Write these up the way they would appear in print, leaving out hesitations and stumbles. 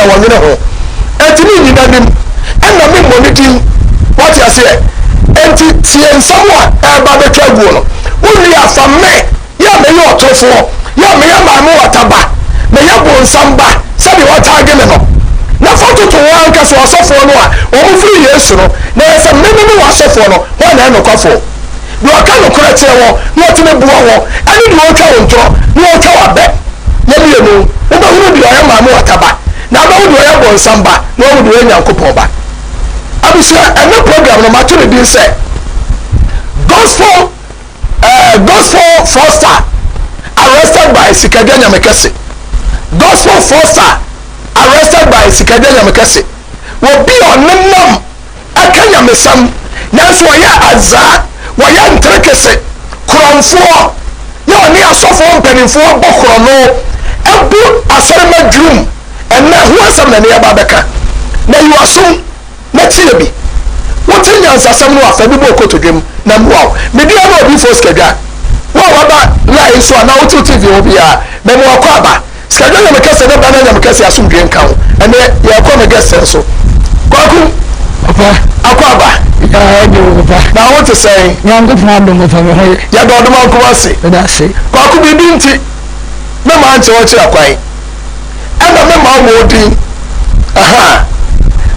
wɔnwene ho. Enti menyi n'anim, ɛna memmɔ ne din. Woate aseɛ? Enti tie nsɛm a ɛreba abɛtwa aguo no. Wowie a, fa me yɛ a meyɛ ɔtorofoɔ, yɛ a meyɛ Maame Wata ba, meyɛ bonsam ba, sɛdeɛ wɔtaage me no, na fa toto wɔn ankasa wɔn asɔfoɔ no a wɔfiri Yesu no, na yɛ sɛ me ne wɔn asɔfoɔ no, hwan na ɛyɛ nokwafoɔ? Deɛ ɔka nokorɛ kyerɛ wɔ na ɔtumi boa wɔ, ɛne deɛ ɔtwa wo ntorɔ na ɔtwa w'abɛ. Yɛ mmienu, wobɛhunu deɛ ɔyɛ Maame Wata ba, na wobɛhu deɛ ɔyɛ bonsam ba, na woahu deɛ ɔyɛ Nyankopɔn ba. Abusua, ɛnnɛ program no mato ne din sɛ Gospel eh, Gospel Fraudster Arrested by Sikadwa Nyamekɛse. Gospel Fraudster Arrested by Sikadwa Nyamekɛse. Obi a ɔnenam ɛka nyamesɛm nanso ɔyɛ azaa, wɔyɛ nterekese, korɔmfoɔ, yɛ ɔne asɔfoɔ mpanimfoɔ bɔ korɔno, ɛbu asɔremma dwirim. Ɛnnɛ ho asɛm na ɛne yɛba abɛka. Na yi w'asom na tie bi. Wote nyansasɛm no a, fa bi bɔ wo kotodwe mu na mmoa wo. Me dua ne odiyifoɔ Sikadwa. Wo a waba line so anaa wote wo TV ho biara, mema wo akwaaba. Sikadwa Nyame kɛse ne ba na Nyame kɛse asomdwie nka wo. Ɛnɛ yɛrekɔ me guest nso. Kwaku. Papa. Akwaaba. Yaa ɛde wo papa. Na wo te sɛn? Nyankopɔn adom papa me ho ye. Yɛda ɔdom ankoma ase. Yɛda ase. Kwaku biribi nti, mema ankyɛ wɔkyerɛ kwan. ɛna me ma wo din ahaa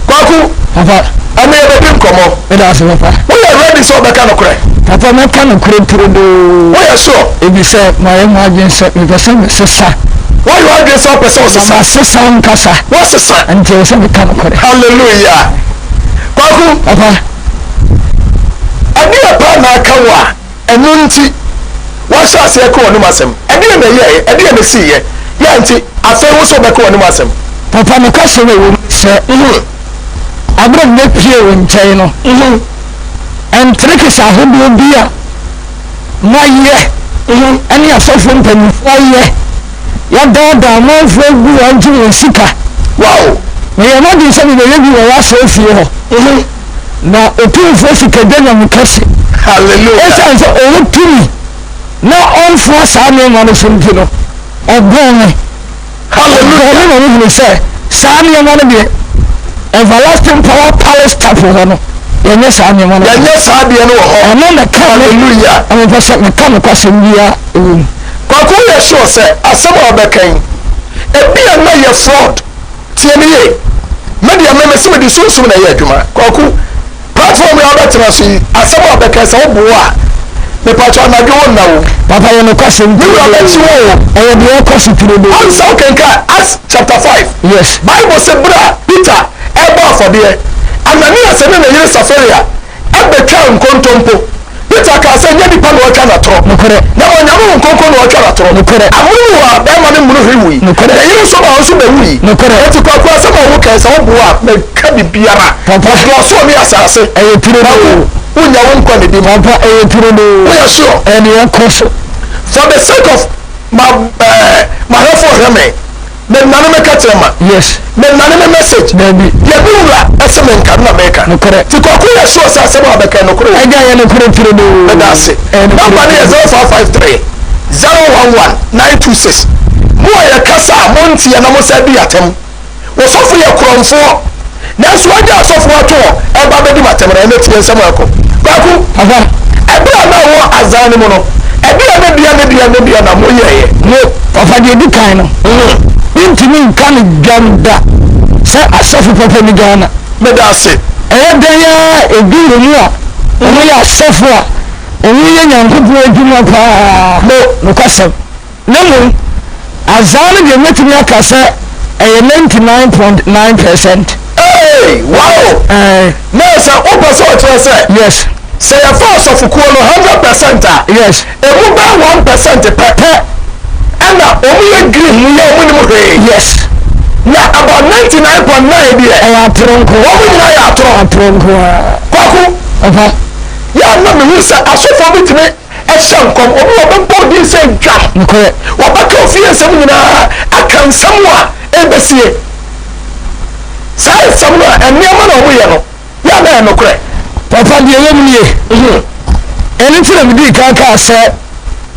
Kwaku papa ɛnɛ yɛbɛdi nkɔmmɔ. Meda ase papa. Woyɛ ready sɛ wobɛka nokorɛ? Papa mɛka nokorɛ turodoo. Woyɛ sure? Efisɛ mayɛ m'adwene sɛ mepɛ sɛ mesesa. Woayɛ w'adwene sɛ wopɛ sɛ wosesa? Na masesa ankasa. Woasesa? Nti ɛwɔ sɛ meka nokorɛ. Hallelujah. Kwaku. Papa. Ɛdeɛ paa na aka wo a Ɛno nti, wɔahyɛ aseɛ reka w'anom asɛm. Ɛdeɛn na ɛyɛeɛ? Ɛdeɛn na ɛsiiɛ? Yɛ nti, afei wo nso wobɛka w'anom asɛm. Papa, nokwasɛm a ɛwɔ mu ne sɛ, berɛ a mebɛpuee wo nkyɛn no, nterekes ahodoɔ bi a moayɛ ne asɔfoɔ mpanimfoɔ ayɛ, yɛadaadaa amanfoɔ agu wɔn agye wɔn sika. Wow! Meyɛɛ m'adwene sɛ mebɛyɛ bi wɔ w'asɔrefie hɔ. Na Otumfoɔ Sikadwa Nyame kɛse. Hallelujah. Esiane sɛ ɔwɔ tumi na ɔmfoa saa nneɛma no so nti no, ɔbɔɔ me. Hallelujah. Ɔbɔɔ me ma mehunu sɛ saa nneɛma no deɛ, Everlasting Power Palace Chapel hɔ no, yɛnyɛ saa nneɛma no. Yɛnyɛ saa adeɛ no wɔ hɔ. Ɛno na ɛka me. Hallelujah. Na mepɛ sɛ meka nokwasɛm biara ɛwɔ mu. Kwaku woyɛ sure sɛ asɛm a wobɛka yi, ebia na yɛ fraud. Tie me yie, me deɛ me mese mede sunsum na ɛyɛ adwuma. Kwaku, platform yi a wobɛtena so yi, asɛm a wobɛka yi sɛ woboa a, mepakyɛ anadwo wo nna o. Papa yɛ nokwasɛm Me wura bɛkye wo o. Ɛyɛ deɛ ɛkɔ so turodoo. Woahu sɛ wokenkan Acts chapter 5. Yes. Bible se berɛ a Peter rebɔ afɔdeɛ, Ananias ne ne yere Safiria bɛtwaa nkontompo. Peter kaa sɛ, Ɛnyɛ nipa na ɔretwa no atorɔ, Nokorɛ. na mmom Onyame Honhom Kronkron na ɔretwa no atorɔ. Nokorɛ. Amonom hɔ ara, barima no mono hwere wui. Nokorɛ. Ne yere nso maa ɔnso bɛwui. Nokorɛ. Enti Kwaku, asɛm a woka yi, sɛ woboa a, mɛka biribiara. Papa. Ɔdɔ ɔsoro ne asase. Ɛyɛ turodoo. Kwaku, wonnya wo nkwa nidi mu. Papa, ɛyɛ turodoo. Woyɛ sure? Ɛyɛ deɛ ɛkɔ so. For the sake of ma ɛɛ mahwɛfoɔ hwɛ me. Me nane me kɛtrɛma. Yes. Me nane me message. Dabi. Deɛ me wura ɛse me nka no na meka. Nokorɛ. Ti Kwaku yɛ sure sɛ asɛm a ɔbɛka yɛ nokorɛ o. Agya yɛ nokorɛ turodoo. Meda ase. Ɛyɛ nokorɛ Number no yɛ 0553 011 926. Mo a yɛkasa a monteɛ na mosan di atɛm. Osɔfo yɛ korɔmfoɔ nanso wagya asɔfoɔ ato hɔ ɛreba abɛdi m'atɛm no, ɛnɛ tie nsɛm a ɛkɔ. Kwaku, Papa. ɛberɛ a na wɔ azan no mu no, ɛdeɛn ne deɛn ne deɛn ne deɛn na moyɛeɛ? Mo, papa, deɛ ɛdi kan no, mentumi nka no dwam da sɛ asɔfo papa ni Ghana. Meda ase. Ɛyɛ dɛn ara a ebi wɔ mu a wɔyɛ asɔfo a wɔyɛ Nyankopɔn adwuma paa. Mo. Nokwasɛm. Na mmom azaa no deɛ mɛtumi aka sɛ ɛyɛ 99.9%. Hey! Wow! Ɛɛ. Na sɛ wopɛ sɛ ɔkyerɛ sɛ. Yes. Sɛ yɛfa asɔfokuo no 100% a. Yes. Emu bɛyɛ 1% pɛ. Pɛ. Ɛna wɔn yɛ green yɛ wɔn nim hwee. Yes. Na about 99.9 deɛ. Ɛyɛ atoro nko. Wɔn nyinaa yɛ atoro. Atoro nko ara. Kwaku. Papa. Yɛ a na mehu sɛ asɔfoɔ bi tumi. Hyɛ nkɔm. Obi wɔbɛbɔ wo din sɛ dwam. Nokorɛ. Wɔbɛka ofie nsɛm nyinaa, aka nsɛm a ɛrebɛsie. Saa nsɛm no a nneɛma na wɔyɛ no, yɛ a na ɛyɛ nokorɛ. Papa, deɛ ɛwɔ mu nie. Ɛno nti na medii kan kaa sɛ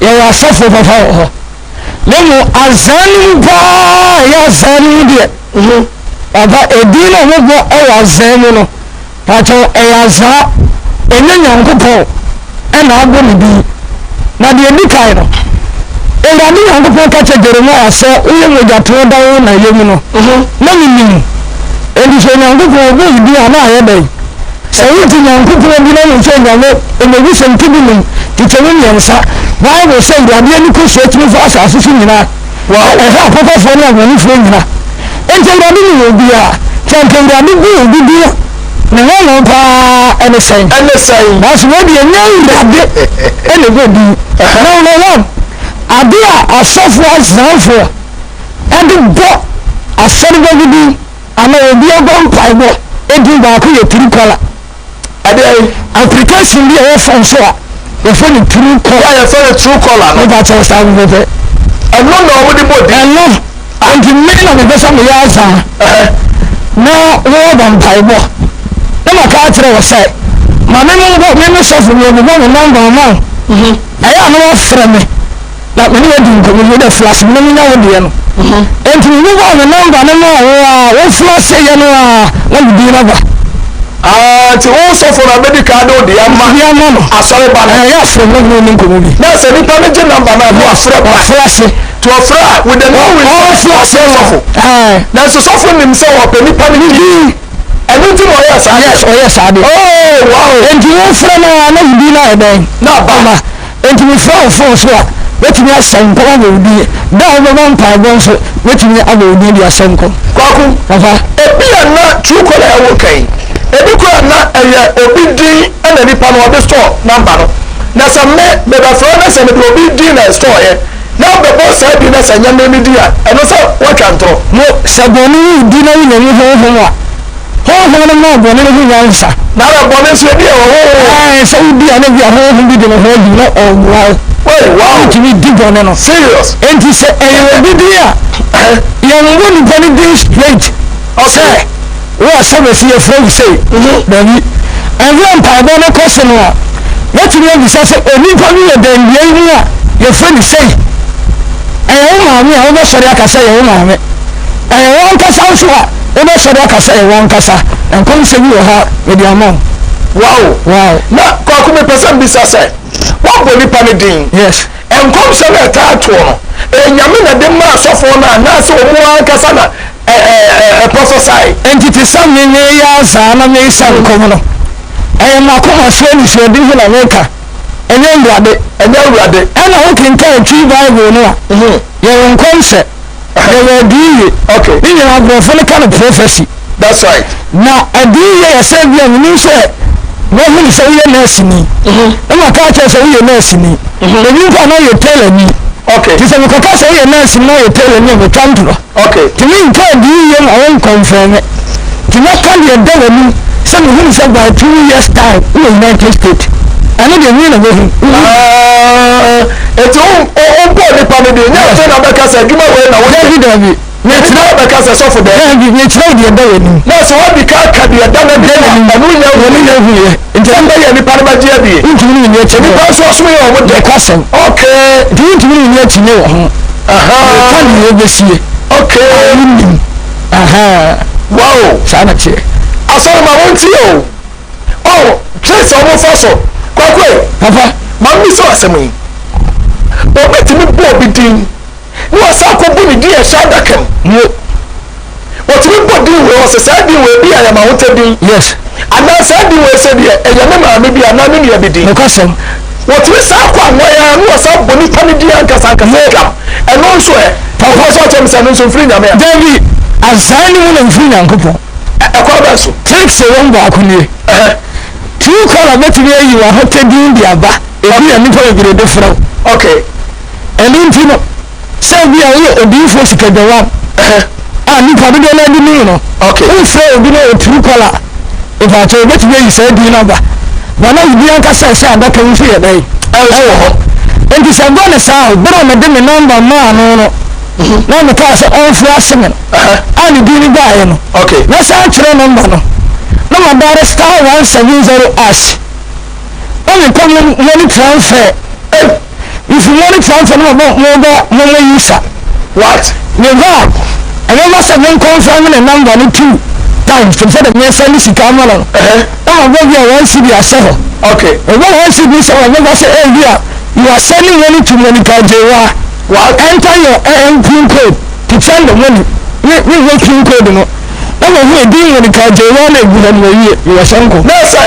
yɛwɔ asɔfoɔ papa wɔ hɔ. Na mmom azaa no mu paa a ɛyɛ azaa no mu deɛ, Papa, edin no a wɔbɔ wɔ azaa mu no, pakyɛw, ɛyɛ azaa, ɛnyɛ Nyankopɔn na abɔ ne din. Na deɛ ɛdi kan no, Awurade Nyankopɔn ka kyerɛ Jeremiah sɛ, woyɛ mogyatoɔ da wo na yam no, na menim wo. Enti sɛ Onyankopɔn ɔbɔ wo din a, na ayɛ dɛn? Sɛ wote Nyankopɔn din na wonim sɛ Onyame, Mmebusɛm ti dunum, nkyekyɛmu mmiɛnsa, Bible sɛ Awurade ani kosua tumi fa asase so nyinaa. Ɛhwɛ apapafoɔ ne abɔnefoɔ nyina. Enti Awurade nim obiara. Sɛ anka Awurade bu obi din a, ne nwanwa paa ɛne sɛn? Ɛne sɛn? Nanso wei deɛ ɛnyɛ Awurade ɛna ɛbɔ din. Number one, adeɛ a asɔfoɔ asanfoɔ ɛde bɔ asɔreba bi din anaa obi ɛbɔ mpaebɔ edin baako yɛ True-Caller. Ɛdeɛn? Application bi a ɛwɔ phone so a yɛfrɛ no True Caller. Yɛ a yɛfrɛ no True Caller no. Mepa kyɛw saa pɛpɛpɛ. Ɛno na wɔde bɔ din. Ɛno nti me na mepɛ sɛ meyɛ azaa na wɔbɔ mpaebɔ na maka akyerɛ wɔ sɛ ma me mobɔ me me sɔfo me bobɔ me nɔmba ama wo ɛyɛ a na wafrɛ me Na me ne wo adi nkɔmmɔ bi, wode flash me na menya wo deɛ no. Enti me bobɔɔ me number no maa wo a, wo flash yɛ no a, na me din no aba. Ah, nti wo sɔfo na bɛdi kan de wo deɛ ama. Deɛ ama no. Asɔre ba no. Ɛɛ, yɛ afrɛ me na me ne nkɔmmɔ bi. Na sɛ nipa no gye number no a, na wafrɛ ba. Waflash. Nti ɔfrɛ a, with the knowing sɛ ɔfrɛ sɔfo. Ɛɛ. Nanso sɔfo nim sɛ ɔpɛ nipa no din. Ɛno nti na ɔyɛɛ saa deɛ. Yes, ɔyɛɛ saa deɛ. Oh, wow. Enti wofrɛ no a, na wo din no ayɛ dɛn? Na aba. Enti mefrɛ wo fon so a, mɛtumi ahyɛ nkɔm abɔ wo din. Da a wobɛba mpaebɔ nso, mɛtumi abɔ wo din de ahyɛ nkɔm. Kwaku, Papa. Ebia na Truecaller a woreka yi, ebi koraa na ɛyɛ obi din na nipa no ɔde store number no. Na sɛ me, mebɛfrɛ wo na sɛ mede obi din na ɛstɔɔeɛ, na wobɛbɔ saa din na sɛ ɛnyɛ me me din a, ɛno sɛ woatwa ntorɔ. Mo, sɛ bɔne wo di na wonya mu honhom a, Honhom no maa bɔne no ho nyansa. Na na bɔne nso ebi yɛ wɔ honhom. Ɛɛ sɛ wodi a na bi a honhom bi de ne ho adi na ɔmmoa wo. Wait, wow. Wotumi di bɔne no. Serious. Enti sɛ ɛyɛ obi din a, yɛmmɔ nipa no din straight. Okay. Sɛ wo asɛm esi yɛfrɛ wo sei. Mhm. Dabi. Ɛberɛ mpaebɔ no kɔ so no a, wotumi abisa sɛ onipa bi wɔ dandua yi mu a yɛfrɛ no sei. Ɛyɛ wo maame a wobɛsɔre aka sɛ ɛyɛ wo maame. Ɛyɛ wo ankasa nso a wobɛsɔre aka sɛ ɛyɛ w'ankasa. Nkɔmhyɛ bi wɔ ha a mede ama wo. Wow. Wow. Na Kwaku mepɛ sɛ mbisa sɛ, woabɔ nipa no din? Yes. Nkɔmhyɛ no a ɛtaa toɔ no, ɛyɛ Nyame na ɛde ma asɔfoɔ no anaasɛ wɔn ankasa na ɛ ɛ ɛ prophesy? Enti te sɛ me meyɛ azaa na mehyɛ nkɔm no, ɛyɛ m'akoma so anisoadehu na meka, ɛnyɛ Awurade. Ɛnyɛ Awurade. Ɛna wokenkan Twi Bible no a, yɛwɔ nkɔmhyɛ. Yɛwɔ adiyiye. Okay. Ne nyinaa aborɔfo no ka no prophecy. That's right. Na adiyiye yɛ sɛ bi a menim sɛ wɔhunu sɛ woyɛ nurse ni. Na maka akyerɛ sɛ woyɛ nurse ni. Ebi mpo a na woyɛ tailor ni. Okay. Nti sɛ mekɔka sɛ woyɛ nurse ni na woyɛ tailor ni a metwa ntorɔ. Okay. Nti menka adiyiye ma wo nkɔmfɛme. Nti mɛka deɛ ɛda w'anim sɛ mehunu sɛ by 2 years time wowɔ United States. Ɛno deɛ me na mahu. Ah, eti wo wo bɔ nipa no deɛ nyɛ afei na bɛka sɛ adwuma wei na woyɛ. Dabi dabi. Nipa bɛka sɛ sɔfo dɛ. Dabi mekyerɛ wo deɛ ɛda w'anim. Na sɛ wadi ka aka deɛ ɛda n'anim a ɛno nyɛ hu. Ɛno nyɛ hu yɛ. Nti ɛno bɛyɛ nipa no bɛgye adie. Wontumi ne me nni akyinnye. Nipa nso ɔsom yɛ wɔn dɛ. Nokwasɛm. Okay. Nti wontumi ne me nni akyinnye wɔ ho. Aha. Meka deɛ ɛbɛsie. Okay. A wonnim. Aha. Wow. Saa na teɛ. Asɔre ma wɔntie o. Oh, tricks a wɔfa so. Kwaku e. Papa. Ma mmisa wo asɛm yi. Obi tumi bɔ obi din na wasan akɔbu ne din a ɛhyɛ adaka mu. Mo. Wɔtumi bɔ din wei, ɔsɛ saa din wei bi a ɛyɛ m'ahotɛ din. Yes. Anaa saa din wei sɛ deɛ ɛyɛ me maame bi anaa me nua bi din. Nokwasɛm. Wɔtumi san kɔ anwan ara na wɔsan bɔ nipa no din ankasa ankasa dwam. Ɛno nso ɛ? Papa sɛ ɔkyerɛ me sɛ ɛno nso mfiri Nyame a? Dabi, azan no mu na mfiri Nyankopɔn. Ɛkwan bɛn so? Tricks a ɛwɔ mu baako nie. Truecaller bɛtumi ayi w'ahotɛ din de aba, ebi a nnipa bebree de frɛ wo. Okay. Ɛno nti no, sɛ ebi a woyɛ odiyifoɔ sikadwawan a nnipa dodoɔ no ara de nim no, Okay. wofrɛ obi na ɔyɛ Truecaller a, mpakyɛw obɛtumi ayi saa din no aba. Na na wo din ankasa a ɛhyɛ adaka mu nso yɛ dɛn? Ɛwɔ hɔ. Enti sɛ ɛba no saa a, berɛ a mede me nɔmba maa no no, na mekaa sɛ ɔmfrɛ ase me no, a ne din no baeɛ no, mɛsan atwerɛ nɔmba no, na madare *170#, na mekɔ money transfer. Ei, mfiri money transfer no mabɔ mobile momo user. What? Meba a. Ɛbɛba sɛ me nkɔnfɛm ne number no two times te sɛ deɛ mesɛnde sika ama no no. Na mabɔ bi a one cedi ahyɛ hɔ. Okay. Mebɔ one cedi hyɛ hɔ ɛbɛba sɛ ebi a you are sending money to Monica Agyewaa. What? Enter your eh, pin code to send the money. Me me hwɛ pin code no. Na mahu edin Monica Agyewaa na egu hɔ no mawie mewɔ hyɛ nko. Na sɛ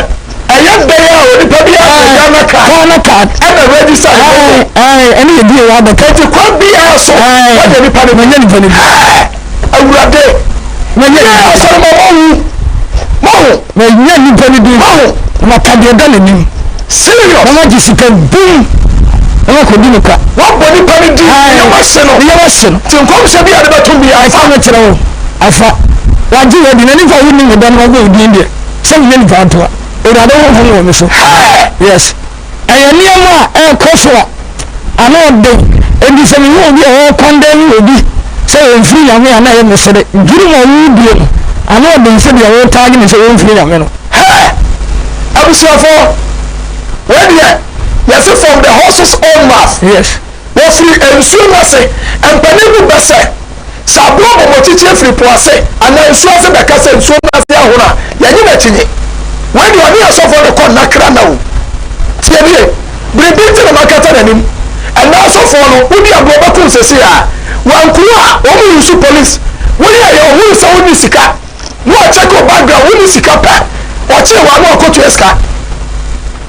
ɛyɛ dɛn a onipa bi afa Ghana card. Ghana card. Ɛna register ne momo. Ɛne yɛ die wɔ abɛka. Eti kwan biara so. Wanya nipa no bi. Manya nipa no bi. Awurade. Manya nipa. Asɔre ma mahu. Mahu. Manya nipa no bi. Mahu. Maka deɛ da n'anim. Serious. Na magye sika bum. Na makɔdi no kwa. Wabɔ nipa no din. Ne yam ahye no. Ne yam ahye no. Ti nkɔmhyɛ bi a de bɛto bi afa. Ɛfa mekyerɛ wo. Afa. Wagye wadi na nipa wo nim da no wabɔ wo din deɛ. Sɛ menyɛ nipa ntoa. Awurade honhom wɔ me so. Yes. Ɛyɛ nneɛma a ɛrekɔ so a ano ɔden. Enti sɛ mehu obi a ɔrekɔndɛm obi sɛ ɔmfiri Nyame a na ɛyɛ me sere. Dwirim a woredie no, ano ɔden sɛ deɛ woretaage no sɛ ɔmfiri Nyame no. Hɛ! Abusuafoɔ, wei deɛ yɛse from the horse's own mouth. Yes. Wɔfiri nsuo no ase. Mpanin bu bɛ sɛ, Sɛ aboa bɔmɔkyekyeɛ firi po ase anaa nsuo ase bɛka sɛ nsuo no ase ahono a, yɛnnye no akyinnye. Wei deɛ ɔne asɔfoɔ no kɔ nna kra nna o. Tie nie, biribi nti na makata n'anim. Ɛnnɛ asɔfoɔ no, wodi agorɔ bɛko wo seesei ara. Wanku wo a, wɔn use police. Woyɛeɛ, ɔhuu sɛ wonni sika. Na ɔcheck wo background, wonni sika pɛ, ɔkyee wo a na wakɔtua sika.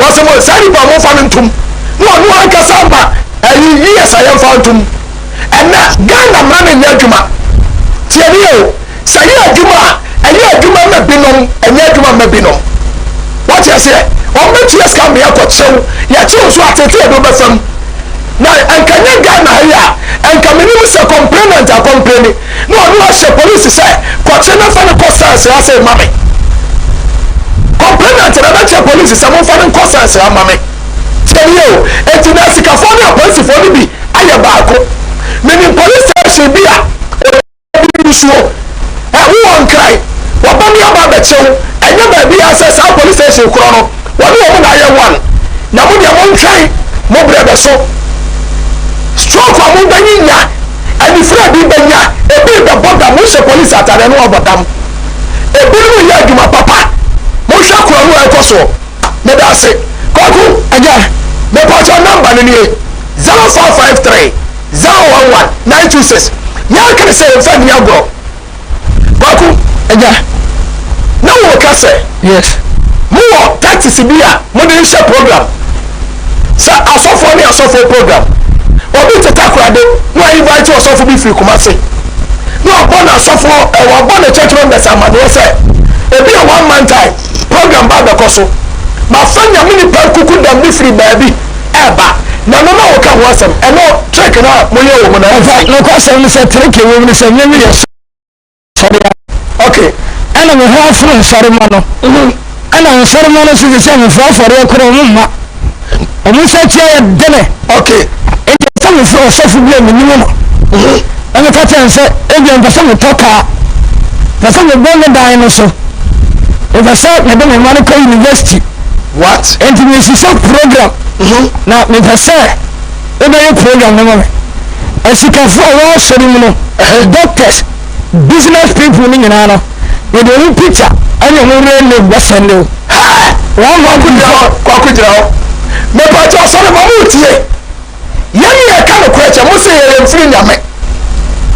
Wɔse mo saa nipa momfa no ntom. Na ɔno ankasa ama ɛyi years a yɛmfa ntom. Ɛnɛ Ghana mmara no nyɛ adwuma. Tie nie o, sɛ ɛyɛ adwuma a, ɛyɛ adwuma ma binom, ɛnyɛ adwuma mma binom. Wate aseɛ? Wɔn bɛtua sika ma yɛakɔkyew, yɛkyew nso a tete yɛde wo bɛfa mu. Na nka nyɛ Ghana ha yi a, nka menim sɛ complainant akɔmpleni. Na ɔno ahyɛ polisi sɛ kɔkye no fa no kɔ cells ha sei ma me. Complainant na bɛkyerɛ polisi sɛ momfa no nkɔ cells ha ma me. Tie me o, enti na asikafoɔ ne apolisifoɔ no bi ayɛ baako. Menim police station bi a obi nsuo ɛ wowɔ Nkran, wɔba ne aba abɛkye wo, ɛnyɛ baabiara sɛ saa police station korɔ no wɔne wɔn na ayɛ one. Na mo deɛ montwɛn, mo berɛ bɛso. Stroke a mobɛnyinya. Anifere a ebi bɛnya, ebi rebɛbɔ dam, wohyɛ polisi atadeɛ na wɔabɔ dam. Ebinom reyɛ adwuma papa. Monhwɛ korɔno a ɛrekɔ soɔ. Meda ase. Kwaku, Agya. Mepakyɛw number no nie, 0453 011 926. Yɛreka no sɛ yɛmfa nni agorɔ. Kwaku, Agya. Na woreka sɛ. Yes. Mowɔ tactics bi a mode hyehyɛ program sɛ asɔfoɔ ne asɔfoɔ program. Obi te Takoradi na wa invite ɔsɔfo bi firi Kumasi na wabɔ n'asɔfoɔ ɛ wabɔ ne church members amaneɛ sɛ ebi a one month time program ba abɛkɔ so. Mafa nyame nipa kuku dam bi firi baabi ɛɛba na ɛno na woka ho asɛm ɛno trick no a moyɛ wɔ mu no ɛne Ɔfa sɛn? nokwasɛm ne sɛ trick ɛwɔ mu ne sɛ me meyɛ sɔre a. Okay. Ɛna me ho aforo nsɔremma no. Ɛna nsɔremma no nso sɛ mefrɛ afɔreɛ korɔ ɔmo mma. Ɔmo nsa tia yɛ dene. Okay. Nti sɛ mefrɛ ɔsɔfo bi a menim no. Na meka kyerɛ no sɛ ebia mepɛ sɛ metɔ kaa. Mepɛ sɛ mebɔ me dan no so. Mepɛ sɛ mede me mma no kɔ university. What? Nti mesisɛ program. Na mepɛ sɛ wobɛyɛ program no ma me. Asikafo a wɔwɔ asɔre mu no, doctors, business people no nyinaa no, yɛde wɔn picture ɛne wɔn real name bɛsɛnde wo. Hɛɛ! One month Kwaku gyina hɔ, before. Kwaku gyina hɔ. Mepakyɛ asɔre ma mo tie. Yɛn ne yɛka nokorɛ kyɛ mo se yɛyɛ mfiri Nyame.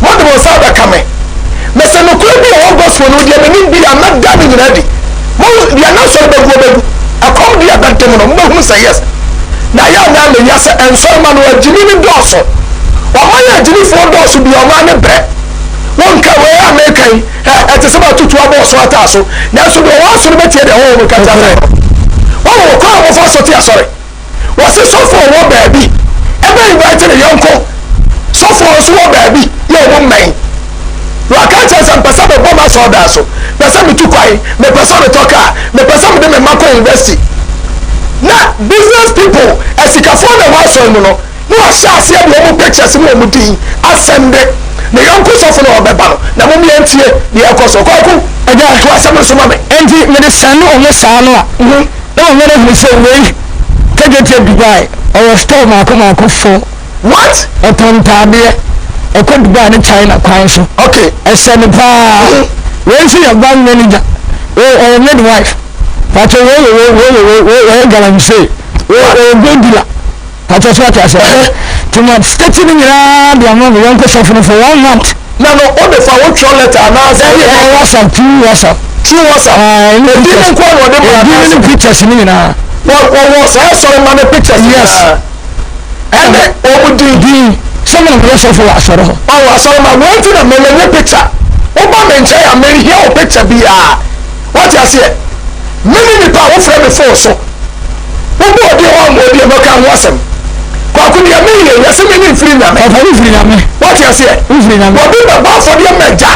Mo de mo nsa abɛka me. Mese nokorɛ bi a ɛwɔ gospel no mu deɛ menim bi a mɛda ne nyinaa adi. Mo deɛ n'asɔre bɛgu ɔbɛgu. Ɛkɔm deɛ ɛbɛde mo no mobɛhunu sɛ yes. Na ɛyɛ a na meya sɛ nsɔrema no agyimi no dɔɔso. Ɔman a agyimifoɔ dɔɔso bia ɔman no brɛ. Wonka wei a meka yi ɛ ɛte sɛ matutu abɔ ɔso ataaso. Nanso deɛ ɔwɔ aso no bɛtie deɛ honhom ka kyerɛ asafo no. Wahu ɔkwan a wɔfa so te asɔre. Wɔse sɔfo a ɔwɔ baabi ɛbɛ invite ne yɔnko sɔfo a ɔnso wɔ baabi yɛ ɔmo mmɛn. Na waka akyerɛ sɛ mpɛ sɛ mebɔ m'asɔɔdan so, pɛ sɛ metu kwan, mepɛ sɛ metɔ kaa, mepɛ sɛ mede me mma kɔ university. Na business people, asikafoɔ na ɛwɔ asɔre mu no, na wahyɛ aseɛ de wɔn pictures ne wɔn din asɛnde ne yɔnko sɔfo no a ɔbɛba no. Na mom yɛntie deɛ ɛkɔ so. Kwaku, Agya. to asɛm no so ma me. Enti mede sɛnde wɔn saa no a, na wɔn werɛ hunu sɛ wei Kejetia Dubai, ɔwɔ store mmaako mmaako four. What? Ɔtɔn ntaadeɛ. Ɛkɔ Dubai ne China kwan so. Okay. Ɛsɛ no paa. Wei nso yɛ bank manager. Wei ɔyɛ midwife. Pakyɛ wei yɛ wei wei yɛ wei wei ɔyɛ galamsey. Wei ɔyɛ gold dealer. Pakyɛ so ate aseɛ. Nti ma state no nyinaa de ama me yɔnko sɔfo no for one month. Na no o de fa wo twerɛ letter anaasɛ woyɛ dɛn? WhatsApp through WhatsApp. Through WhatsApp. Ɛne Edin no nko ara na ɔde ma Edin ne anaasɛ? pictures no nyinaa. Wɔ wɔwɔ saa asɔre ma no pictures Yes. nyinaa. Ɛne wɔn din. Din. Sɛ me na meyɛ sɔfo wɔ asɔre hɔ. Ɔwɔ asɔre ma wɔn nti na mɛmɛ nye picture. Woba me nkyɛn a menhia wo picture biara. Wate aseɛ? Me ne nipa a wofrɛ me phone so. Wobɔ odin hɔ ammɔ odin mɛka ho asɛm. Kwaku deɛ meyɛ yɛse me ne mfiri Nyame. Papa wo firi Nyame. Wate aseɛ? Wo firi Nyame. Obi bɛbɔ afɔdeɛ ma agya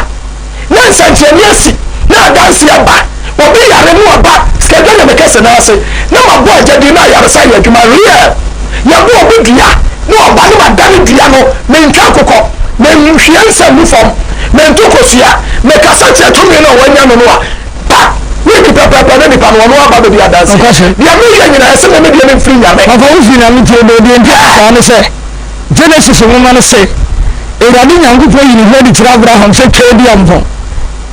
na nsɛnkyerɛnne asi na adanseɛ aba. Obi yare na waba sikadwa Nyame kɛse no ase na mabɔ agya din na ayaresa ayɛ adwuma real. Yɛbɔ obi dua na ɔba na madane dua no mentwa akokɔ, menhwie nsa ngu fam, mento kosua, mekasa kyerɛ tumi no a wanya no no a Pa! Week pɛpɛɛpɛ na nipa no ɔno aba bɛdi adanseɛ. Nokwasɛm. Deɛ meyɛ nyinaa ɛsɛ me medeɛ no mfiri Nyame. Papa wo firi Nyame nti odoo deɛ nti a saa ne sɛ Genesis nwoma no se Awurade Nyankopɔn yi ne ho adi kyerɛ Abraham sɛ Tweaduampɔn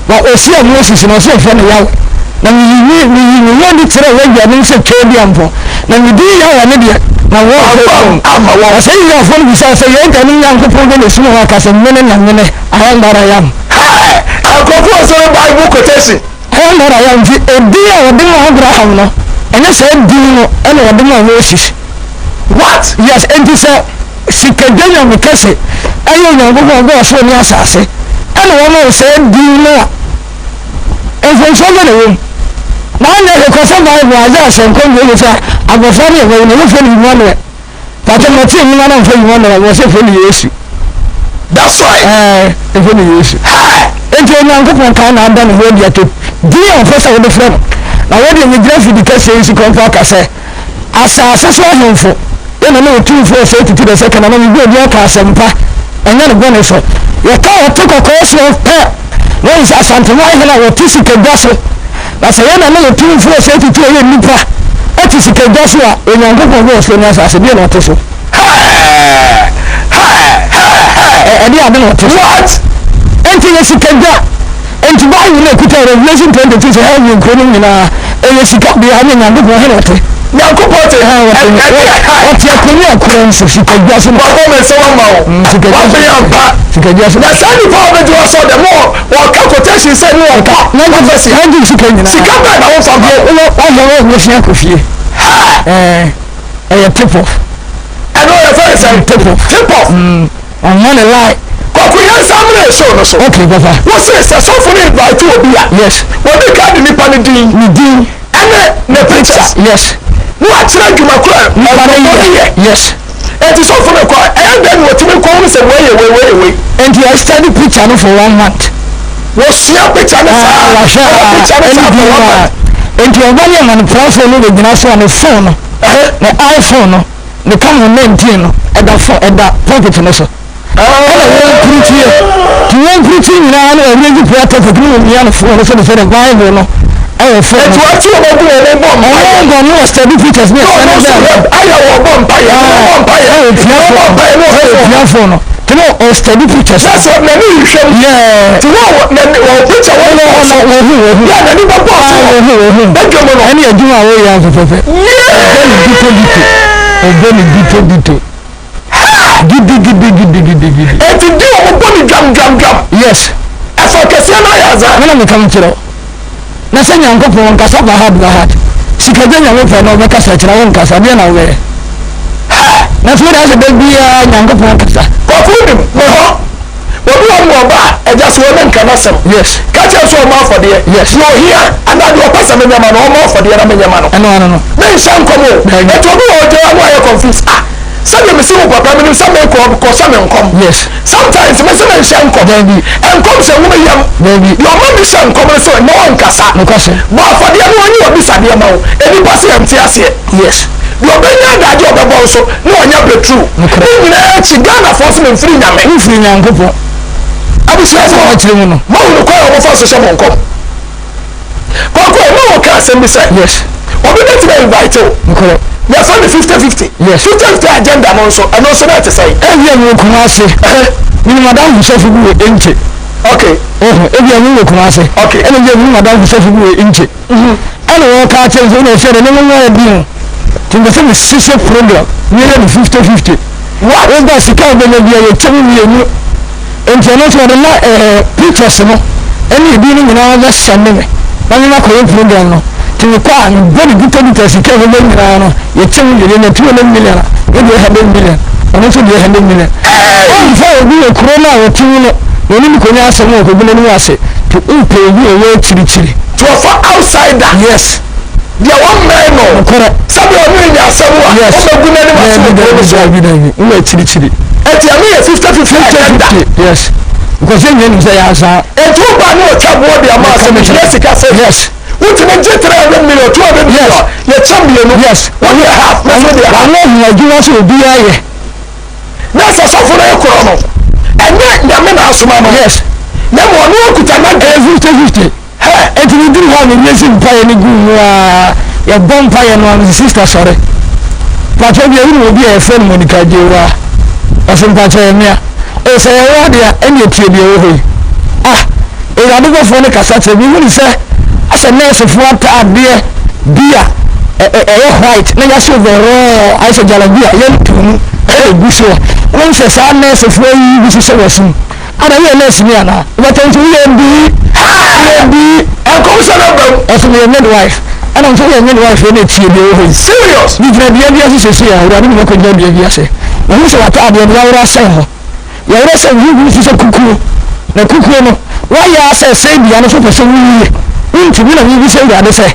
na ɔhyia Moses na ɔse ɔfrɛ no Yahweh na meyi me meyi me ho adi kyerɛ w'agyanom sɛ Tweaduampɔn na me din Yahweh ne deɛ na wɔmfa Amfa amma wɔn. Na sɛ Israelfoɔ no bisaa sɛ yɛn agyanom Nyankopɔn bɛ na ɛsoma wo aka sɛ mene na mene I am that I am. Hey! Nkurɔfoɔ nsɔre Bible quotation. I am that I am nti edin a wɔde maa Abraham no, ɛnyɛ saa din no ɛna wɔde maa Moses. What? Yes, enti sɛ sikadwa nyame kɛse ɛyɛ Onyankopɔn ɔbɔɔ ɔsoro ne asase ɛna wɔma wo saa din no a, mfomsoɔ bɛ na ɛwɔ mu? Na anyɛ hwee kɔ sɛ Bible Isaiah hyɛ nkɔm deɛ sɛ abɔfra no yɛ bɛwo no yɛbɛfrɛ no Emmanuel. Pakyɛ mate nwoma no mfa nwoma no wɔ sɛ fɛ no Yesu. That's right. Ɛɛ ɛfɛ no Yesu. Enti Onyankopɔn kan na ada ne ho adi ato din a ɔpɛ sɛ wode frɛ no. Na wɔde megyina fidi kɛseɛ yi so kɔmpo aka sɛ asase so ahemfo yɛ na ne otumfoɔ ɔsɛe tutu dɛ sɛ kana na mebɔ obi aka asɛmpa ɛnyɛ ne bɔne so. Yɛka ɔte kɔkɔɔ soɔ pɛ na wɔn sɛ Asanteman hene a wɔte sikadwa so. Na sɛ yɛn na na otumfoɔ Osei Tutu a ɔyɛ nnipa te sikadwa so a, Onyankopɔn bɔɔ ɔsoro ne asase, deɛ na ɔte so? Ɛdeɛ ade na ɔte so? What? Enti yɛ sikadwa. Enti Bible no ekuta Revelation 22 sɛ heaven kuro no nyinaa ɛyɛ sika bea ne Nyankopɔn he na ɔte. Nyankopɔn te. Ɔte akonnwa korɔn so sikadwa so. Wabɔ me nsa wama wo. Sikadwa so. Wabɛn ampa. Sikadwa so. Na saa nipa a ɔbɛgye wɔ sɔ dɛm wɔka quotation sɛ ne wɔka prophecy. Wɔgye sika nyinaa. Sika bɛn na wofa ma wo? Wɔhwɛ wɔ wɔsia kɔ fie. Ɛyɛ tip off. Ɛno yɛ fɛn sɛn? Tip off. Tip off. Ɔnyɛ ne lie. Kɔkɔ yɛn nsa mmerɛ show no so. Okay papa. Wose sɛ sɔfo no invite obi a. Yes. Wɔde ka de nipa no din. Ne din. Ɛne ne pictures. Yes. Na wakyerɛ adwuma koro a nipa no yɛ. Yes. Eti sɔfo no kɔ ɛyɛ dɛn na wɔtumi kɔ hunu sɛ wei yɛ wei wei yɛ wei. Nti I study picture no for one month. Wɔsua picture no saa. Wahwɛ a picture no saa for one month. Nti ɔba ne ɛma no prɔfo no bɛgyina so a ne phone no ne iPhone no ne Canon 19 no ɛda phone ɛda pulpit no so. Ɛna wɔn pirikyie nti wɔn pirikyie nyinaa no wɔn prayer topic ne wɔn mia no phone no so de sɛ the Bible no ɛwɔ phone no so. Nti wɔte wɔn agu wɔn bɔ mpaeɛ. Wɔn bɔ no wɔ study pictures ne ɛsɛ ne bɛɛ. Ayɛ wɔn bɔ mpaeɛ wɔn bɔ mpaeɛ ɛwɔ pia phone bɔ mpaeɛ ne ɛwɔ pia phone no nti no ɔ study pictures. Na sɛ n'ani hwehwɛ mu. Yɛɛ. Nti wɔn wɔ n'ani wɔn picture wɔn wɔ hɔ no wɔn hu wɔn hu. Yɛ n'ani bɛ bɔ so wɔ wɔn hu wɔn hu. Bɛdwa mu no. Ɛne adwuma a wɔyɛ afɛfɛɛfɛ. Yee. Ɔbɔ ne dito dito ɔbɔ ne dito dito. Gidigidigidigidigidi. Enti di wɔn bɔ ne dwam dwam dwam. Yes. Ɛfɔ kɛseɛ no ayɛ adza. Me na meka mekyerɛ wo. Na sɛ Nyankopɔn ɔnkasa bahad bahad. Sikagya Nyame pɛ na ɔbɛkasa kyerɛ wo nkasa deɛ na wobɛyɛ. Hɛ! Na so wode asɛ da biara Nyankopɔn kasa. Kwaku wonim me hɔ. Obi wɔ hɔ ma ɔba a, agya so ɔne nka n'asɛm. Yes. Ka kyerɛ sɛ ɔmmɔ afɔdeɛ. Yes. Deɛ ɔhia anaa deɛ ɔpɛ sɛ menyɛ ma no, ɔmmɔ afɔdeɛ na menyɛ ma no. Ɛno ano no. Menhyɛ nkɔm o. Dabi. Enti obi wɔ hɔ ɔgyina hɔ na wayɛ confused. Ah, sɛdeɛ mesi wo papa, menim sɛ mekɔ, kɔhyɛ me nkɔm. Yes. Sometimes me se menhyɛ nkɔm. Dabi. Nkɔm hyɛ nwoma yam. Dabi. Deɛ ɔma mehyɛ nkɔm no sɛ mma ɔnkasa. Nokwasɛm. Bɔ afɔdeɛ na ɔnyi w'abisadeɛ ma wo. Nnipa se yɛnte aseɛ. Yes. Deɛ ɔbɛnya adagye a ɔbɛbɔ nso na wanya breakthrough. Nokorɛ. Ne nyinaa akyi Ghanafoɔ nso memfiri Nyame. Womfiri Nyankopɔn. Abusuafoɔ, Sɛ wɔkyerɛ mu no. moahunu kwan a wɔfa so hyɛ mo nkɔm. Kwaku, na wɔka asɛm bi sɛ. Yes. Obi bɛtumi a invite wo. Nokorɛ. Yɛfrɛ no 50-50. Yes. 50-50 agenda no nso, ɛno nso na ɛte sɛn? Ebia mewɔ Kumasi. Menim adamfo sɔfo bi wɔ Enche. Okay. Oho, ebia mewɔ Kumasi. Okay. Ɛna ebia menim adamfo sɔfo bi wɔ Enche. Ɛna wɔka akyerɛ me sɛ, wona ɛsɛ dɛ ne nwanwa yɛ den o. Nti mepɛ sɛ mehyehyɛ program na yɛyɛ no 50-50. What? Woba sika a wobɛnya biara yɛkyɛ mu mmienu. Nti ɛno nso wɔde ma ɛɛ pictures no ɛne edin no nyinaa bɛsɛnde me na me makɔyɛ program no. Nti mekɔ a mebɔ ne dita sika a ɛbɛba nyinaa no yɛkyɛ mu mmienu, yɛnya 200 million a me deɛ 100 million, ɔno nso deɛ 100 million. Ɔmfa obi wɔ kuro no a ɔte mu no na ɔne no kɔnya asɛm a ɔkɔgu n'anim ase. Nti wopɛ obi a ɔwɔ akyirikyiri. Nti ɔfa outsider. Yes. Deɛ wɔmmɛn no. Nokorɛ. Sɛdeɛ ɔne no nya asɛm a, Yes. ɔmmɛgu n'anim ase wɔ Dabi, kuro no dabi, so. dabi, dabi. Wowɔ akyirikyiri. Enti ɛno yɛ 50-50 agenda. 50-50, yes. Because yɛn nyinaa nim sɛ yɛ asaa. Enti woba ne ɔtwa boɔ de ama sɛ mehia sika sɛ. Yes. Wotumi gye 300 million, 200 million, yɛkyɛ mmienu. Yes. Wodeɛ half, me nso deɛ half. Wɔn ahu adwuma sɛ obiara yɛ. Na sɛ sɔfo no rekorɔ no, ɛnyɛ Nyame na asoma no. Yes. Na mmom ɔno akuta n'adwene. Ɛyɛ 50-50. Hɛ! Enti meduru hɔ a mewie si mpaeɛ no guu mu ara, yɛbɔ mpaeɛ no ara mese sister sɔre. Mpakyɛw bia wonim obi a yɛfrɛ no Monica Agyewaa? Ɔse mpakyɛw ɛyɛ mea. O sɛ ɛyɛ wo adeɛ a ɛneɛ tie deɛ ɛwɔ hɔ yi. Ah! Awurade bɔfoɔ no kasa kyerɛ me, mehunu sɛ asɛ nɛɛsefoɔ ataadeɛ bi a ɛyɛ white na yɛahyɛ overall ayɛ sɛ jalabia yɛntu mu ɛna ɛgu soɔ. Wohu sɛ saa nɛɛsefoɔ yi bi hyehyɛ wɔ asom. Ana woyɛ nurse ni anaa? Wobɛtɔ nso woyɛ bi. Woyɛ bi. Nkɔmhyɛ no aba mu. Ɔsɛ meyɛ midwife. Ɛna nso woyɛ midwife ɛna etie deɛ ɛwɔ hɔ yi. Serious. Megyina dua bi ase sɛsei a awurade de mɛkɔgyina dua bi ase. Mahu sɛ w'ataadeɛ no yɛaworɔ asɛn hɔ. Yɛworɔ sɛ huhu te sɛ kukuo. Na kukuo no woayɛ ara sɛ sɛn dua no so pɛ sɛ woyie. Wontumi na mebisa awurade sɛ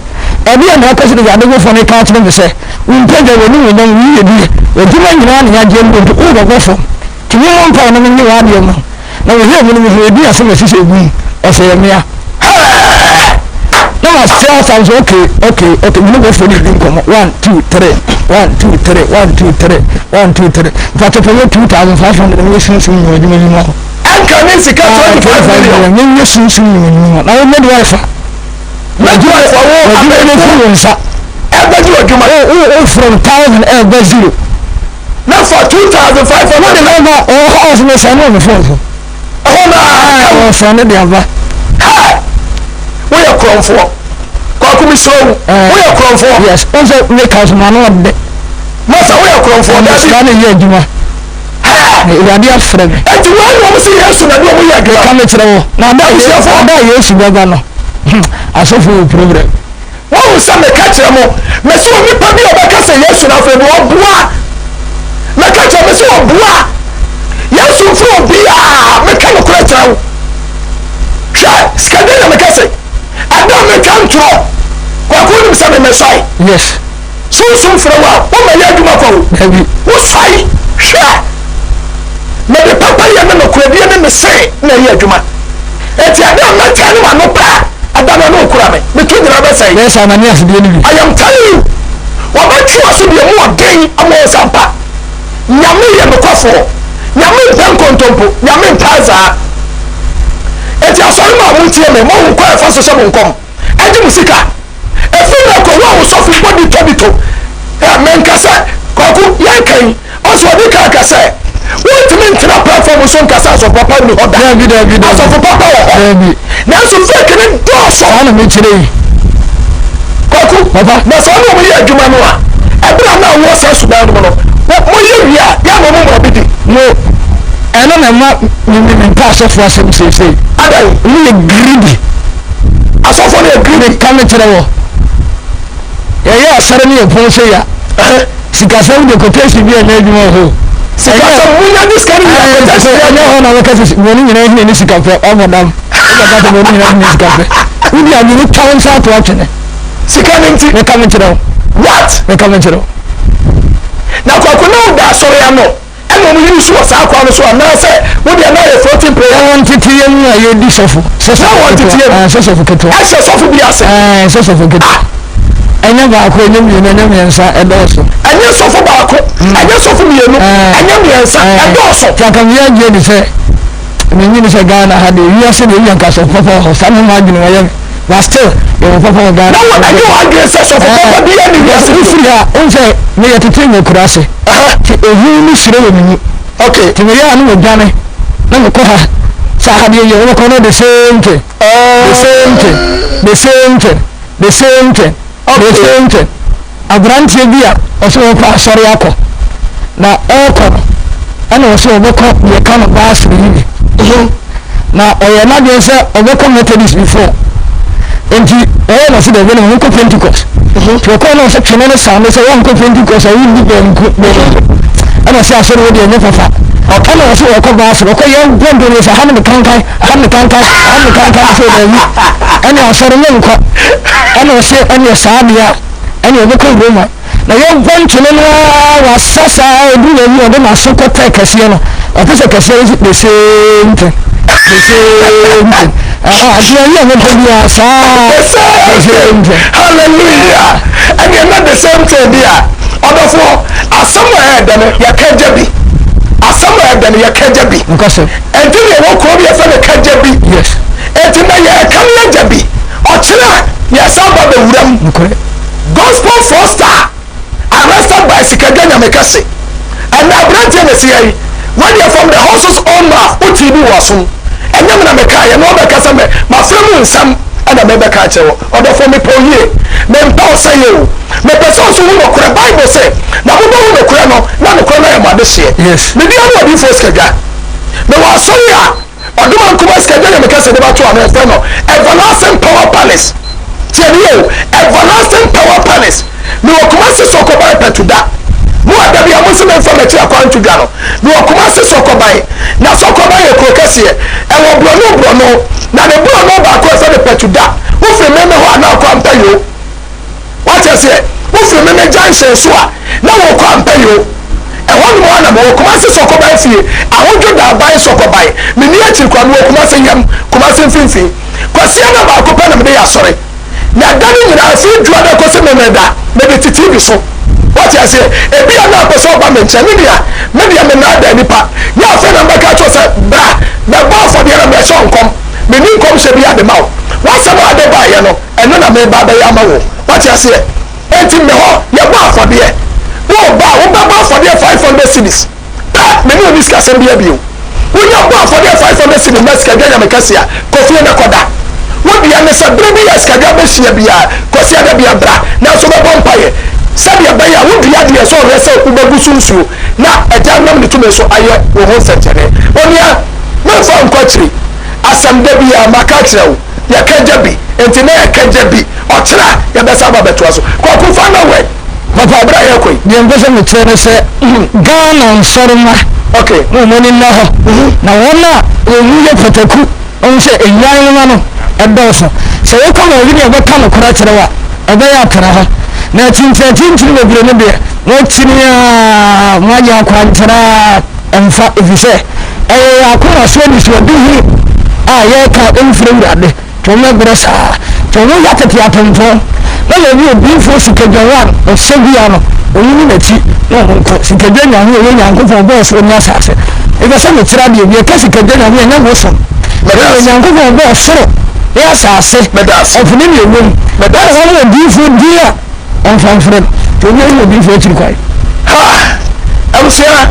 ɛdeɛn na ɛkɔ so na awurade bɔfoɔ no reka akyerɛ me sɛ wompagya w'animuonyam wo yiedie w'adwuma nyinaa ne yɛagye agu nti worebɛbɔ fam. Nti mommɔ mpaeɛ na mennye w'adeɛ mma wo. Na wɔhwɛɛ mu no, mehuu edin a sɛ masi sɛ egu mu, ɔsɛ yɛ mmea. Hɛɛ! Na mase asa nso, okay, okay, okay, mene bɔfoɔ no redi nkɔmmɔ, one, two, three, one, two, three, one, two, three, one, two, three. Mpakyɛ pɛ yɛ 2,500 na menyɛ sunsum nnwuma adwuma bi ma wo. Ɛnka ne sika 25 million. Menyɛ sunsum nnwuma adwuma ma wo. Na wo midwife a. Midwife a wo abɛɛfo. W'adwuma firi wo nsa. Ɛbɛgye w'adwuma. Wo from 1,000 ɛɛba zero. Na fa 2500. Wode na ba ɔwɔ hɔ ɔsɛ mesɛn no wɔ me phone so. Ɛhɔ na aa ɔsɛn no de aba. Hɛ! Woyɛ korɔmfoɔ. Kwaku mesrɛ wo. Woyɛ korɔmfoɔ. Yes, wɔn sɛ meka so ma no ɔde. Masa woyɛ korɔmfoɔ dabi. Sika na ɛyɛ adwuma. Hɛ! Awurade afrɛ me. Eti wɔn na wɔn sɛ Yesu na de wɔn yɛ adwuma. Meka mekyerɛ wo. Na ada Yesu bɛba no. Asɔfo wɔ problem. Woahu sɛ meka kyerɛ mo, mese onipa bi a ɔbɛka sɛ Yesu no afei de ɔboa. Meka kyerɛ mese ɔboa. Yesu mfrɛ obiara, meka nokorɛ kyerɛ wo. Hwɛ, sikadɛn na meka se, ɛda a metwa ntorɔ, Kwaku wonim sɛ me mesɔe. Yes. Sunsum frɛ wo a, wommɛyɛ adwuma kwa o. Dabi. Wosɔe, hwɛ, mede papayɛ ne nokorɛdie ne me se na ɛyɛ adwuma. Enti ɛda a mɛtaa ne m'ano pɛ, ɛda no ɛne okura me, me to nyinaa bɛsɛe. Bɛyɛ sɛ Ananias deɛ no bi. I am telling you, wɔbɛtwe w'aso deɛ mu ɔden ama wo sɛ ampa Nyame yɛ nokwafoɔ, Nyame mpɛ nkontompo, Nyame mpɛ azaa. Enti asɔre mu a montie me, moahu kwan a ɛfa so hyɛ mo nkɔm, ɛgye mo sika. Ɛfiri nnɛ kɔ, wo a wo sɔfo bɔ ditɔ ditɔ, ɛ, menka sɛ, Kwaku, yɛnka yi, ɔse ɔdi kan ka sɛ, wontumi ntena platform so nka sɛ asɔfo papa nni hɔ da. Daabi, daabi, daabi. Asɔfo papa wɔ hɔ. Daabi. Nanso fake no dɔɔso. Saa na mekyerɛ yi. Kwaku, Papa. na sɛ ɔne wɔn yɛ adwuma no a, ɛberɛ a na wowɔ saa suban no mu no, moyɛ wie a, yɛ na wɔn mu obi di. Mo, ɛno na ɛma me me mempɛ asɔfo asɛm seesei. Adɛn? Wɔn yɛ greedy. Asɔfo no yɛ greedy. Meka mekyerɛ wɔ. Yɛyɛ asɔre ne yɛpɔn sei a, sikasɛm de quotation bi a ɛnyɛ adwuma wɔ hɔ o. Sikasɛm, munya de sika no nyina quotation bi ɛnyɛ hɔ na wɔka sɛ wɔn nyinaa hia ne sika pɛ, ɔbɔ dam. Wobɛka sɛ wɔn nyinaa hia sika pɛ. Wodi adwene twa wo nsa ato atwene. Sika no nti. Meka mekyerɛ wo. What? Meka mekyerɛ wo. Na kwaku na woda asɔre ano. Ɛna wɔn yi so wɔ saa kwan no so anaasɛ wo deɛ na yɛ floating prayer. Na wɔn teteyɛ mu a yɛdi sɔfo. Sɛ Na wɔn teteyɛ mu. Sɛ sɔfo ketewa. Ɛhyɛ sɔfo bi ase. Ɛɛ sɛ sɔfo ketewa. Ah. Ɛnyɛ baako, ɛnyɛ mmienu, ɛnyɛ mmiɛnsa, ɛdɔɔso. Ɛnyɛ sɔfo baako, ɛnyɛ sɔfo mmienu, ɛnyɛ mmiɛnsa, ɛdɔɔso. Tí a kan yɛ gye di sɛ, menyini sɛ Ghana ha deɛ, wiase deɛ, ebi anka sɔfo papa wɔ hɔ, saa na ɔmo adwene wɔyɛ me. But still yɛwɔ papa wɔ Ghana. Na wo ɛnyɛ w'adwene sɛ sɔfo papa bi ɛni wiase. Wo firi ha wohu sɛ meyɛ tete wɔ akuraase. Nti ehu ne suro wɔ me mu. Okay. Nti meyɛ a na medwane na mekɔ ha sɛ aha deɛ yɛ wobɛkɔ no the same thing. The same thing. The same thing. The same thing. The same thing. Aberanteɛ bi a ɔsɛ ɔrekɔ asɔre akɔ, na ɔrekɔ no, ɛna ɔsɛ ɔbɛkɔ deɛ ɛka no baasere yi bi. Na ɔyɛ n'adwene sɛ ɔbɛkɔ Methodist before. Nti ɔyɛ na ɔsɛ dɛbi na ɔnkɔ Pentecost. Nti ɔkɔɔ na ɔsɛ twene ne saa ne sɛ wɔnkɔ Pentecost a wonni banku banku. Ɛna ɔsɛ asɔre wɔ deɛ ɛnyɛ papa. Ɛna ɔsɛ ɔkɔ baasere ɔkɔ yɛ bɔ mpɛ sɛ ha ne me kankan ha ne me kankan ha ne me kankan sɛ dɛbi ɛna asɔre ne nkɔ. Ɛna ɔsɛ ɛne saa deɛ a ɛne ɔbɛkɔ Roma na yɛbɔ ntwene no ara wasa saa ɛduru baabi ɔde n'aso kɔtɛ kɛseɛ no ɔte sɛ kɛseɛ no the same thing the same thing adeɛ yi a mɛpɛ biara saa the same thing hallelujah ɛne ɛna the same thing bi a ɔdɔfoɔ asɛm a ɛyɛ dɛ no yɛka gya bi asɛm a ɛyɛ dɛ no yɛka gya bi nkɔsɛ ɛnti ne ɛwɔ kuro bi yɛfɛ no ka gya bi yes ɛnti na yɛka no yɛ gya bi Ɔkyena yɛsan ba bɛwura mu. Nokorɛ. Gospel fraudster arrested by Sikadwa Nyamekɛse. Ɛnɛ aberanteɛ na ɛsi ha yi. Wei deɛ from the horse's own mouth, wotee bi wɔ asom. Ɛnyɛ me na mekaeɛ, na wobɛka sɛ me mafrɛ mu nsɛm ɛna mebɛka akyerɛ wo. Ɔdɔfoɔ mepɛ wo yie, mempɛ wo sɛeɛ o. Mepɛ sɛ wo nso hu nokorɛ. Bible se, na mobɛhu nokorɛ no, na nokorɛ no ayɛ mo adehyeɛ. Yes. Me din ne Odiyifoɔ Sikadwa. Mewɔ asɔre a. Ɔdoma Nkrumah sika dwa Nyame kɛse de bɛto ano yɛfrɛ no Everlasting Power Palace. Tie me yie o, Everlasting Power Palace. Mewɔ Kumasi Sɔkɔban Pɛtuda. Mo a da bi a mo se memfa m'akyi akwan nto dwa no, mewɔ Kumasi Sɔkɔban. Na Sɔkɔban yɛ kuro kɛseɛ. Ɛwɔ borɔno borɔno. Na ne borɔno baako a yɛfrɛ no Pɛtuda. Wofiri Meme hɔ a na akɔ Ampayoo. Wate aseɛ? Wofiri Meme junction so a, na wokɔ Ampayoo. Ɛhɔ nom ara na mewɔ, Kumasi Sɔkɔban fie, Ahodwo Daaban Sɔkɔban. Menni akyiri koraa, mewɔ Kumasi yam, Kumasi mfimfini. Kwasiada baako pɛ na mede yɛ asɔre. Na da no nyinaa, firi Dwoada kɔsi Memeneda, mede te TV so. Wate aseɛ? Ebia na apɛ sɛ ɔba me nkyɛn. Me nua, me deɛ mennaadaa nnipa. Nyɛ afei na mebɛka akyerɛ wo sɛ, bra, bɛbɔ afɔdeɛ na mɛhyɛ wo nkɔm. Menni nkɔmhyɛ biara de ma wo. W'asɛm a wode baeɛ no, ɛno na mereba abɛyɛ ama wo. Wate aseɛ? Enti me hɔ, yɛbɔ afɔdeɛ. Woreba a, wobɛbɔ afɔdeɛ 500 cedis pɛ. Me ne wo nni sikasɛm biara bio. Wonya bɔ afɔdeɛ 500 cedis ma Sikadwa Nyame kɛse a, kɔ fie na kɔda. Wo deɛ ne sɛ, bere bi a Sikadwa bɛhyia biara, Kwasiada biara bra, nanso bɛbɔ mpaeɛ sɛdeɛ ɛbɛyɛ a wodua deɛ sɛ ɔhwɛ sɛ wobɛgu so nsuo na Agya nam ne tumi so ayɛ wo ho nsɛnkyerɛnne. Onua, memfa wo nkɔ akyiri. Asɛm da biara maka akyerɛ wo. Yɛka gya bi, enti na yɛka gya bi. Ɔkyena yɛbɛsan aba abɛtoa so. Kwaku final word. Papa, Ɛberɛ a yɛrekɔ yi. Deɛ mpɛ sɛ mekyerɛ ne sɛ Ghana nsɔremma Okay. mo wɔn ani nna hɔ na wɔn a wɔn mu yɛ pataku wɔn sɛ nnwan nwoma no ɛdɔɔso. Sɛ wokɔ baabi ne yɛbɛka nokorɛ akyerɛ wo a, ɛbɛyɛ atena hɔ. Na akyinkyini akyinkyini bebree no deɛ, moakyini ara, moayɛ akwankyerɛ ara. Ɛmfa, efisɛ ɛyɛ yɛn akoma so anisoadehunu a yɛreka mfiri Awurade, nti wɔbɛbrɛ saa. Nti wɔyɛ tete atempɔn, na baabi a odiyifoɔ Sikadwa one ɔhyɛ bia no, wɔnni n'akyi na wɔnkɔ. Sikadwa Nyame a ɔyɛ Nyankopɔn ɔbɔɔ soro ne asase. Mepɛ sɛ mekyerɛ adeɛ bi, yɛka Sikadwa Nyame a, ɛnyɛ bosom. Ɛyɛ Nyankopɔn ɔbɔɔ soro ne asase, ɛpo ne deɛ ɛwɔ mu. Ɛna wɔn odiyifoɔ din a Ɔmfa mfrɛ no. Nti obi ahu odiyifo akyiri kwan. Ha! Abusua,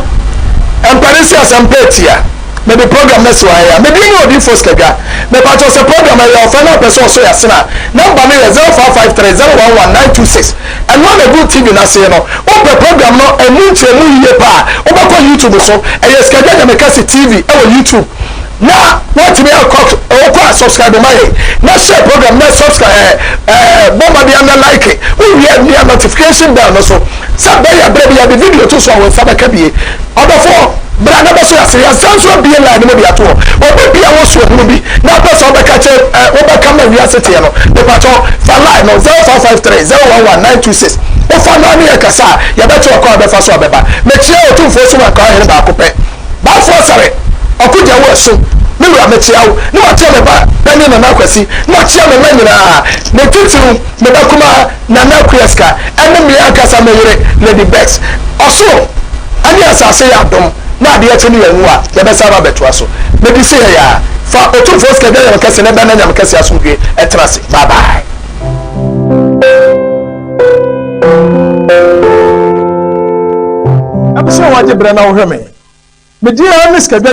mpane si asɛm pɛ tia. Mede program no asi wɔ ha yi a. Me din ne Odiyifo Sikadwa. Mepakyɛw sɛ program yi yɛ ɔfɛ na wopɛ sɛ ɔsɔ yɛ asene a, number no yɛ 0553 011 926. Ɛno ara na ɛgu TV no ase no. Wopɛ program no ɛmu nkyerɛmu yiye paa a, wobɛkɔ YouTube so. Ɛyɛ Sikadwa Nyamekɛse TV ɛwɔ YouTube. Na watumi akɔ wokɔ a subscribe ma yɛn na share program na subscribe ɛɛ ɛɛ bɔ mmɔden na like wowie mia notification bell no so sɛ bɛyɛ berɛ bi yɛde video to so a wɔn nsa bɛka bie ɔdɔfoɔ bra na bɛso yɛase yɛsan nso abie line no mu de ato hɔ obi bia wɔ suahunu bi na apɛ sɛ wobɛka kyɛ ɛɛ wobɛka ma wiase teɛ no mepakyɛw fa line no 0553 011 926 wofa no ne yɛ kasa a yɛbɛkyerɛ ɔkwan a bɛfa so a bɛba mekyerɛ Otumfoɔ Sum Ankaa Hene baako pɛ. Baafoɔ Asare, ɔko gya wo asu, me wura mekyea wo, ne makyea me ba panin Nana Akwasi, ne makyea me mma nyinaa, ne titiriw me ba kumaa Nana Akuaska, ɛne me ankasa me yere Lady Bex. Ɔsoro ne asase yɛ adom, na adeɛ kye ne yɛn wu a, yɛbɛsan aba abɛtoa so. Mede si ha yi ara. Fa Otumfoɔ Sikadwa Nyame Kɛse ne Bɛnna Nyame Kɛse asomdwie ɛtena ase. Bye bye. Abusua wagye brɛ na wohwɛ me. Me din ara ne Sikadwa.